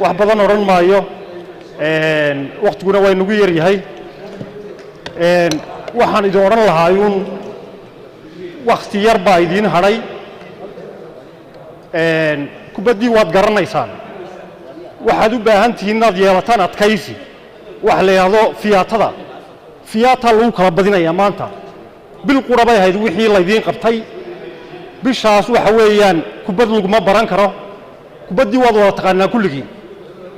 Wax badan odhan maayo, wakhtiguna waa inagu yar yahay. Waxaan idin odhan lahaayuun wakhti yar baa idiin hadhay. Kubaddii waad garanaysaan. Waxaad u baahan tihiin inaad yeelataan adkaysi. Waxa la yidhaahdo fiyaatada, fiyaataa lagu kala badinayaa. Maanta bil qura bay ahayd wixii laydiin qabtay. Bishaas waxa weeyaan kubad laguma baran karo. Kubaddii waad wada taqaanaa kulligii.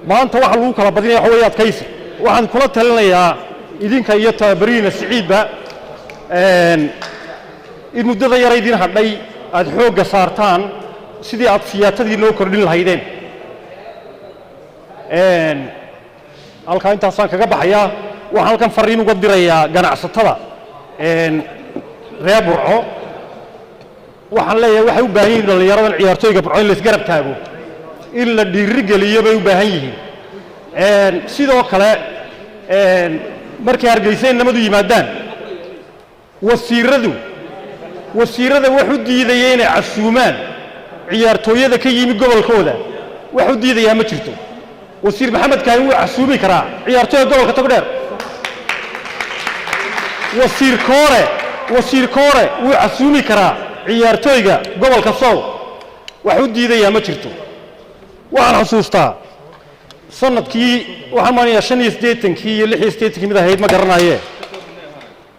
Maanta waxa lagu kala badinaya waxa weeye adkaysi. Waxaan kula talinayaa idinka iyo tababarihiina Siciidba in muddada yar idiin hadhay aad xoogga saartaan sidii aad fiyaatadii noo kordhin lahaydeen. Halkaa intaasaan kaga baxayaa. Waxaan halkan fariin uga dirayaa ganacsatada reer Burco. Waxaan leeyahay, waxay u baahan yihiin dhallinyaradan ciyaartooyga Burco in la isgarab taago, in la dhiiri geliyo bay u baahan yihiin. Sidoo kale, markay Hargeysa inamadu yimaadaan, wasiirada wax u diidaya inay casuumaan ciyaartooyada ka yimi gobolkooda, wax u diidayaa ma jirto. Wasiir Maxamed Kaahin wuu casuumi karaa ciyaartooyga gobolka Togdheer. Wasiir Koore wuu casuumi karaa ciyaartooyga gobolka Sool. Wax u diidayaa ma jirto. Waxaan xusuustaa sanadkii, waxaan maanayaa 85-kii iyo 86-kii mid ahayd, ma garanaye,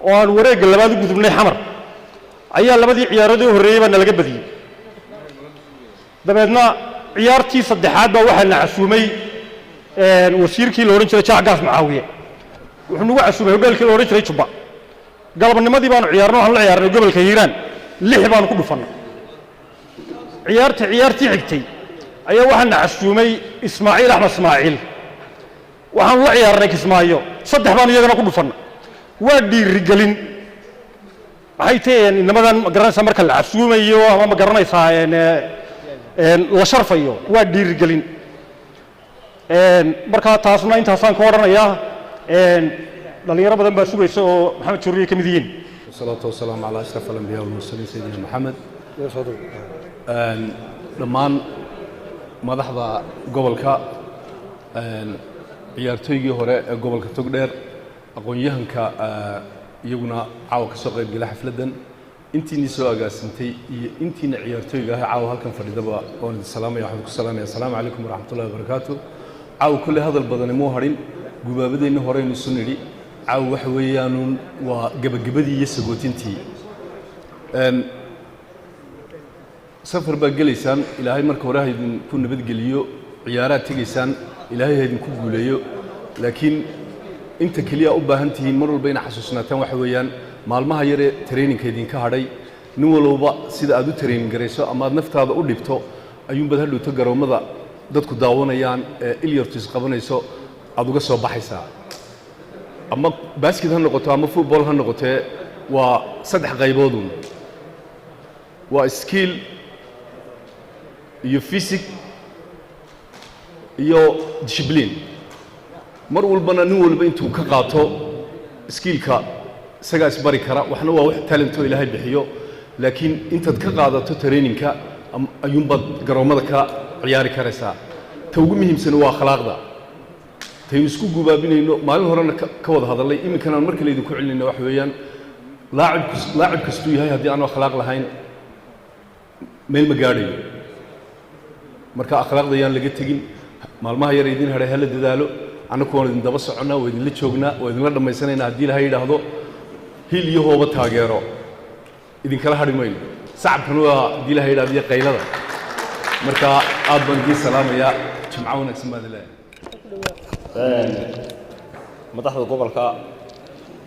oo aan wareegga labaad u gudubnay Xamar, ayaa labadii ciyaaroodii u horreeyey baa nalaga badiyey. Dabeedna ciyaartii saddexaad baa waxaa na casuumay wasiirkii la odhan jiray Jaac Gaaf Mucaawiye. Wuxuu nagu casuumay hodheelkii la odhan jiray Jubba. Galabnimadii baanu ciyaarno. Waxaanu la ciyaarnay gobolka Hiiraan, lix baanu ku dhufannay. Ciyaartii xigtay ayaa waxaa na casuumay Ismaaciil Axmed Ismaaciil. Waxaanu la ciyaarnay Kismaayo, saddex baanu iyagana ku dhufannay. Waa dhiirigelin. Maxay tahay inamadan, ma garanaysaa, marka la casuumayo ama, ma garanaysaa, la sharfayo, waa dhiirigelin. Markaa taasna intaasaan ka odhanayaa. Dhallinyaro badan baa sugaysa oo Maxamed Jurriye ka mid yihiin. والصلاة والسلام على أشرف الأنبياء والمرسلين سيدنا محمد. Dhammaan madaxda gobolka, ciyaartooygii hore ee gobolka Togdheer, aqoon-yahanka iyaguna caawa ka soo qayb gala xafladdan, intiinii soo agaasintay iyo intiina ciyaartooyga ah caawa halkan fadhidaba, waan idin salaamaya. Waxaan ku salaamaya: asalaamu calaykum waraxmatullahi wabarakaatu. Caawa kolley hadal badani muu hadhin. Gubaabadeenni horeynu isu nidhi. Caawa waxa weeyaanuun waa gebagabadii iyo sagootintii. Safar baa gelaysaan. Ilaahay marka hore ha idinku nabadgeliyo. Ciyaaraad tegaysaan, Ilaahay ha idinku guuleeyo. Laakiin inta keliya u baahan tihiin mar walba ina xasuusnaataan waxa weeyaan maalmaha yaree training-ka idinka hadhay, nin walowba sida aad u training garayso ama aad naftaada u dhibto ayuunbaad hadhowto garoommada dadku daawanayaan ee ilyartu isqabanayso aad uga soo baxaysaa. Ama basket ha noqoto ama football ha noqotee, waa saddex qayboodun: waa skill iyo physique iyo discipline. Mar walbana nin walba intuu ka qaato skill-ka isagaa isbari kara. Waxna waa wax talent oo Ilaahay bixiyo, laakiin intaad ka qaadato training-ka ayuunbaad garoommada ka ciyaari karaysaa. Ta ugu muhiimsan waa akhlaaqda, taynu isku gubaabinayno. Maalin horena ka wada hadallay, iminkana aan mar kale idinku celinayno, waxa weeyaan laacib kastuu yahay, haddii aanu akhlaaq lahayn meel ma gaadhayo. Marka akhlaaqda yaan laga tegin. Maalmaha yar idin hadhay hala dadaalo. Annaku waan idin daba soconnaa, waa idinla joognaa, waa idinla dhammaysanaynaa haddii Ilahay yidhaahdo. Hil iyo hooba taageero idinkala hadhi mayno. Sacabkana waa haddii Ilahay yidhahdo iyo qaylada. Marka aad baan idiin salaamayaa. Jimco wanaagsan baan leeyahay. Madaxda gobolka,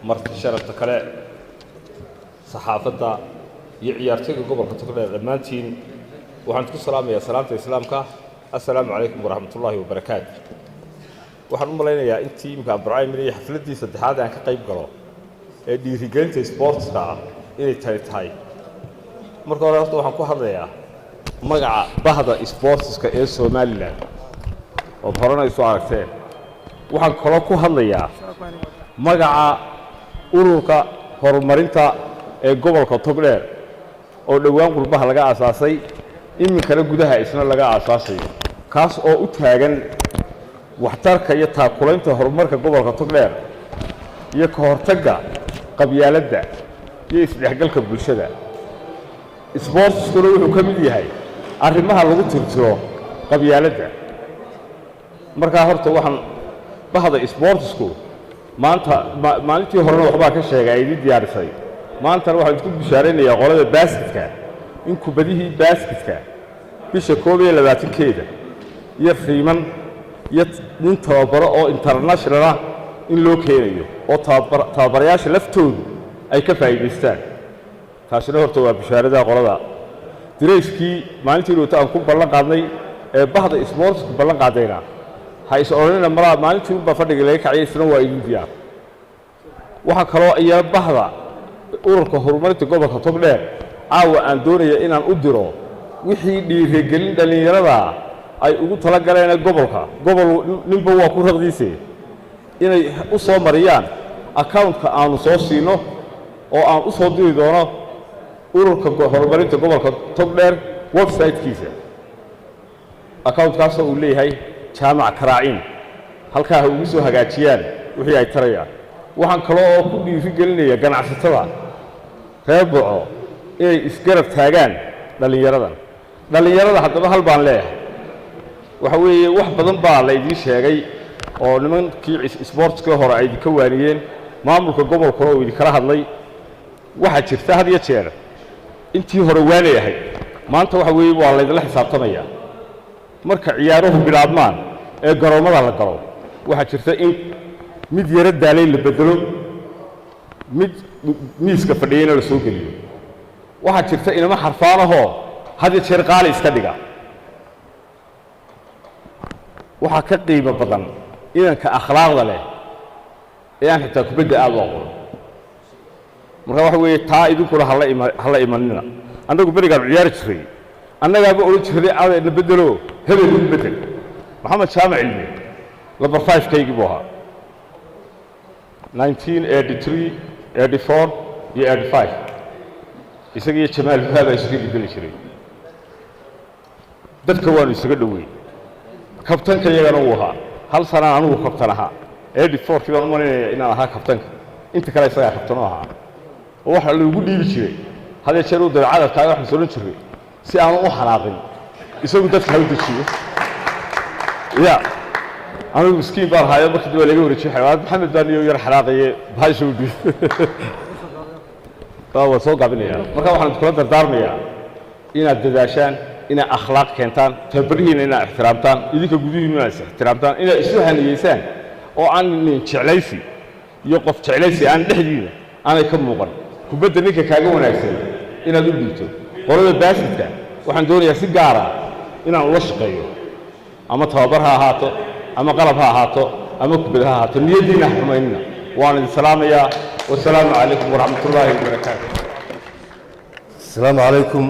marti sharafta kale, saxaafadda iyo ciyaartoyga gobolka Togdheer, dhammaantiin waxaan isku salaamayaa salaamta Islaamka: assalaamu calaykum waraxmatullaahi wabarakaatu. Waxaan u malaynayaa intii imika Abrahim iyo xafladdii saddexaad aan ka qayb galo ee dhiirigelinta sports-ka ah inay tani tahay. Marka hore horta waxaan ku hadlayaa magaca bahda sports-ka ee Somaliland ood horena isu aragteen. Waxaan kaloo ku hadlayaa magaca ururka horumarinta ee gobolka Togdheer oo dhowaan qurbaha laga aasaasay, iminkana gudaha isna laga aasaasayo, kaas oo u taagan Waxtarka iyo taakulaynta horumarka gobolka Togdheer iyo ka hortagga qabyaaladda iyo isdhexgalka bulshada. Isboortiskuna wuxuu ka mid yahay arrimaha lagu tirtiro qabyaaladda. Markaa horta waxaan bahda isboortisku maanta, maalintii horena waxbaa ka sheegay ay idin diyaarisay, maantana waxaan isku bishaaraynayaa qolada baasketka in kubadihii baasketka bisha 21-keeda iyo riiman iyo nin tababaro oo international ah in loo keenayo oo tababarayaasha laftoodu ay ka faa'iidaystaan. Taasina horta waa bishaarada qolada dirayskii maalintii dhowta aan ku ballan qaadnay ee bahda isboortisku ballan qaadayna. Ha is odhanina maraa maalintii unbaa fadhiga laga kaciyay, isna waa idin diyaar. Waxaa kaloo iyana bahda ururka horumarinta gobolka Togdheer caawa aan doonaya inaan u diro wixii dhiirigelin dhallinyarada ay ugu talagaleen gobolka, gobol ninba waa ku raqdiise, inay u soo mariyaan accountka aanu soo siino oo aan u soo diri doono ururka horumarinta gobolka Togdheer website-kiisa, accountkaasoo uu leeyahay Jaamac Karaaciin. Halkaa ha ugu soo hagaajiyaan wixii ay tarayaan. Waxaan kaloo oo ku dhiiri gelinaya ganacsatada reer Burco inay isgarab taagaan dhallinyaradan. Dhallinyarada haddaba hal baan leeyahay, waxa weeye wax badan baa la idiin sheegay oo nimankii isboortiska hore ay idinka waaniyeen, maamulka gobolkuna uu idinkala hadlay. Waxaa jirta had iyo jeer intii hore waanay ahayd, maanta waxa weeye waa laydinla xisaabtamayaa. Marka ciyaaruhu bilaabmaan ee garoommada la galo, waxaa jirta in mid yaro daalay la bedelo, mid miiska fadhiyayna la soo geliyo. Waxaa jirta inama xarfaanahoo had iyo jeer qaali iska dhiga. Waxaa ka qiimo badan inanka akhlaaqda leh ee aan xitaa kubadda aad u aqoon. Marka waxa weeye taa idinkuna hala ima hala imanina. Annagu berigaan ciyaari jiray, annagaaba odhan jirnay adeedna bedelo, hebel igu bedel. Maxamed Jaamac Cilmi number 5 kaygii buu ahaa 1983, 84 iyo 85. Isaga iyo Jamaal Fuhaa baa isuga bedeli jiray. Dadka waanu isaga dhoweyn. Kabtanka iyagana wuu ahaa. Hal sanaan anigu kabtan ahaa, 84-kii baan u malaynaya inaan ahaa kabtanka, inta kale isagaa kabtan u ahaa. Oo waxa lagu dhiibi jiray hadee jeer uu dabeecadadkaaga waxaan is odhan jiray si aanu u xanaaqin isagu dadka ha u dejiyo. Ya anigu miskiin baan haayo, markii dambe laga wareejiyay xayawaad Maxamed baan iyo yar xanaaqaye bahasha u dhiib. Waa soo gaabinaya. Marka waxaan kula dardaarmayaa inaad dadaashaan, inaad akhlaaq keentaan, tababarihiina inaad ixtiraamtaan, idinka gudihiinu inaad is ixtiraamtaan, inaad isu haniyeysaan oo aan nin jeclaysi iyo qof jeclaysi aan dhexdiina aanay ka muuqan. Kubadda ninka kaaga wanaagsan inaad u dhiibto. Qolada baasketka waxaan doonayaa si gaara inaan ula shaqeeyo, ama tababar ha ahaato, ama qalab ha ahaato, ama kubad ha ahaato. Niyaddiina ha xumaynina. Waan idin salaamayaa. Wasalaamu calaykum waraxmat ullaahi wabarakaatu. Asalaamu calaykum.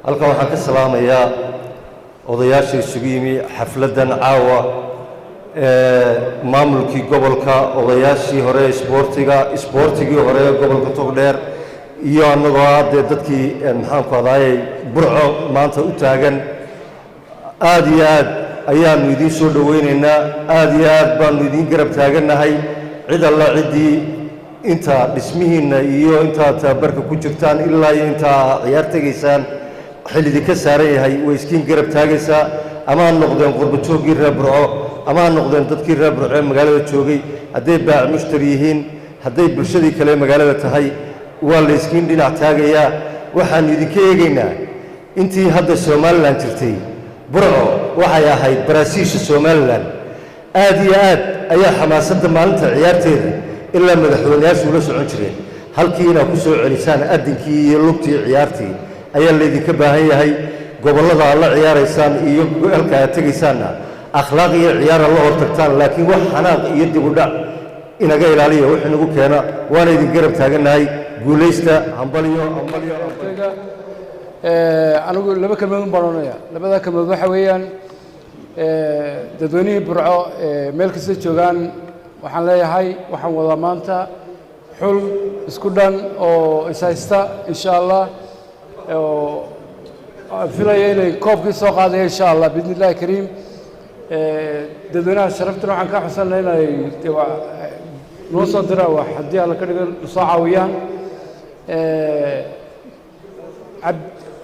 Halkan waxaan ka salaamayaa odayaasha isugu yimi xafladdan caawa ee maamulkii gobolka, odayaashii hore isboortiga, isboortigii hore ee gobolka Togdheer, iyo annagoo ah dee dadkii, maxaanku adaayay, Burco maanta u taagan. Aad iyo aad ayaannu idiin soo dhowaynaynaa, aad iyo aad baannu idiin garab taagannahay. Cid alla ciddii intaa dhismihiinna iyo intaad tababarka ku jirtaan ilaa iyo intaa ciyaar tegaysaan xil idinka saaran yahay way iskiin garab taagaysaa. Ama ha noqdeen qurbajooggii reer Burco, ama ha noqdeen dadkii reer Burco ee magaalada joogay, hadday baac mushtari yihiin, hadday bulshadii kale ee magaalada tahay, waa la iskiin dhinac taagayaa. Waxaannu idinka eegaynaa intii hadda Somaliland jirtay, Burco waxay ahayd baraasiisha Somaliland. Aad iyo aad ayaa xamaasadda maalinta ciyaarteeda ilaa madaxweyneyaashu ula socon jireen. Halkii inaad ku soo celisaan adinkii iyo lugtii ciyaartii ayaa laydinka baahan yahay. Gobollada aad la ciyaaraysaan iyo halka aad tegaysaanna akhlaaq iyo ciyaara la hortagtaan, laakiin wax xanaaq iyo dib u dhac inaga ilaaliya wixii nagu keena. Waana idin garab taagannahay. Guulaysta. Hambalyo, hambalyo, hambalyo. Anigu laba kelmadood baan odhanaya. Labada kelmadood waxa weeyaan, dadweynihii Burco meel kasta joogaan waxaan leeyahay, waxaan wadaa maanta xul isku dhan oo ishaysta, insha Allah, oo aan filaya inay koobkii soo qaadaya, insha Allah, biidni illahi kariim. Dadweynaha sharaftana waxaan ka xusanay inay dee noo soo diraan wax haddii Alla ka dhigo soo caawiyaan.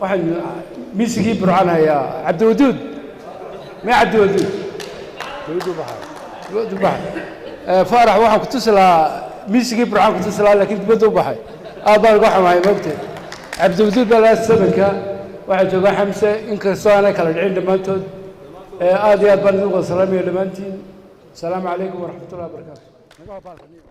Waxaan miisigii Burcaan hayaa Cabdiwaduud mee Cabdiwaduud dibaddu baxay. Faarax, waxaan ku tusi lahaa miisigii Burcaan ku tusi lahaa, laakiin dibadda u baxay. Aad baan uga xumahay moogteed. Cabdiwaduud baa lahaa sabanka, waxaa jooga Xamse, inkastoo aanay kala dhicin dhammaantood. Aad iyo aad baan idin wada salaamaya dhammaantiin. Asalaamu calaykum waraxmatullahi wabarakaatu.